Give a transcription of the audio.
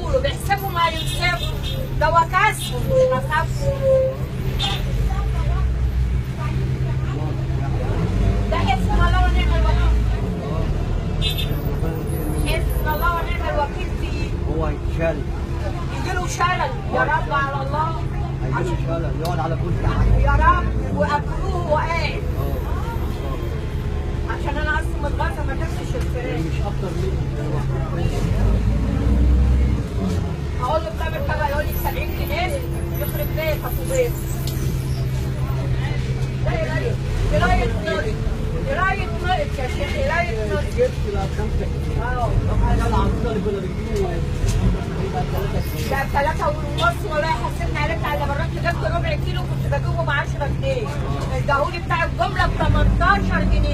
بيقولوا، بيحسبوا ما ينصفوا، ده وكسهم مش مصافهم. ده حسبنا الله ونعم الوكيل. حسبنا الله ونعم الوكيل فيه. هو هيتشل. يجيله شلل يا رب على الله. هيجيله شلل يقعد على كرسي. يا رب واكلوه وهو قاعد. عشان انا اصلا متغاظه ما جبتش الفراخ. مش اكتر مني. هقول له بكام الطبق؟ يقول لي 70 جنيه. يخرب بيتك وبيتك. لا قرايه، قرايه نقط، قرايه نقط يا شيخ، قرايه نقط. جبت بقى ب 5 جنيه. اه العصير اللي كنا بنجيبه ده 3.5 والله. حسبني عليك على مرات جبت ربع كيلو كنت بجيبه ب 10 جنيه، اداهولي بتاع الجملة ب 18 جنيه.